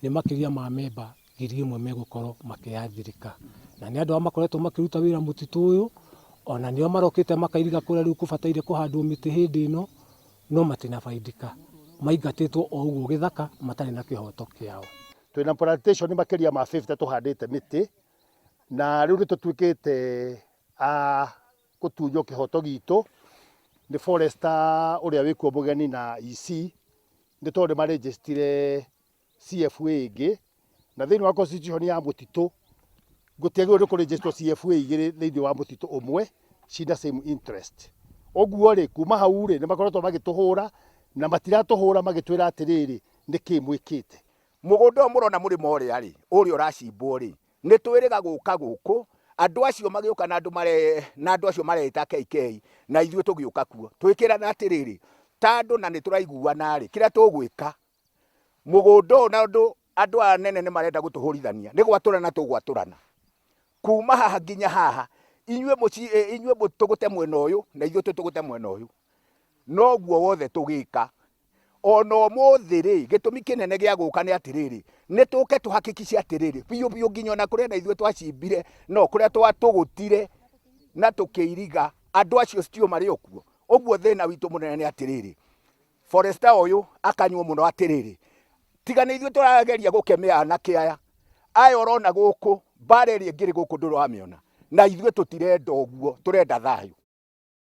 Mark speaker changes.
Speaker 1: Nĩ makĩria ma memba 1000 megũkorwo makĩathirĩka. Na nĩ andũ arĩa makoretwo makĩruta wĩra mũtitũ ũyũ, ona nĩo marokĩte makairiga kũrĩa rĩu kũbataire kũhandwo mĩtĩ hĩndĩ ĩno, no matinabaidika. Maingatĩtwo o ũguo gĩthaka matarĩ na kĩhoto kĩao.
Speaker 2: Twĩna plantation makĩria ma 50 tũhandĩte mĩtĩ, na rĩu nĩ tũtuĩkĩte a gũtunywo kĩhoto gitũ nĩ forester ũrĩa wĩkuo mũgeni na EC, nĩ tondũ nĩ marĩnjĩcitire CFA ĩngĩ, na thĩinĩ wa constitution ya mũtitũ gũtiagĩrĩirwo nĩ kũrĩnjĩcitwo CFA igĩrĩ thĩinĩ wa mũtitũ ũmwe cina same interest. Ũguo rĩ, kuma hau rĩ, nĩ makoretwo magĩtũhũra na matiratũhũra magĩtwĩra atĩrĩrĩ, nĩkĩ mwĩkĩte.
Speaker 3: Mũgũnda ũyũ mũrona mũrĩmo ũrĩa rĩ, ũrĩa ũracimbwo rĩ, nĩ twĩrĩga gũka gũkũ, andũ acio magĩũka na andũ mare, na andũ acio mareĩta KK, na ithuĩ tũgĩũka kuo. Twĩkĩrana atĩrĩrĩ, ta andũ na nĩ tũraiguana rĩ, kĩrĩa tũgwĩka, mũgũnda ũyũ na ũndũ andũ aya anene nĩ marenda gũtũhũrithania, nĩ gwatũrana tũgwatũrana. Kuma haha nginya haha, inyuĩ mũci, inyuĩ mũtũgũte mwena ũyũ, na ithuĩ tũtũgũte mwena ũyũ. Noguo wothe tũgĩka. Ona ũmũthĩ rĩ, gĩtũmi kĩnene gĩa gũka nĩ atĩrĩrĩ, nĩ tũke tũhakikice atĩrĩrĩ, biũ biũ nginya ona kũrĩa na ithuĩ twacimbire, no kũrĩa twatũgũtire na tũkĩiriga, andũ acio still marĩ o kuo. Ũguo thĩna witũ mũnene nĩ atĩrĩrĩ, forester ũyũ akanywo mũno atĩrĩrĩ, tiga nĩ ithuĩ tũrageria gũkemea anake aya, aya ũrona gũkũ, mbara ĩrĩa ĩngĩrĩ gũkũ ndũramĩona, na ithuĩ tũtirenda ũguo, tũrenda thayũ.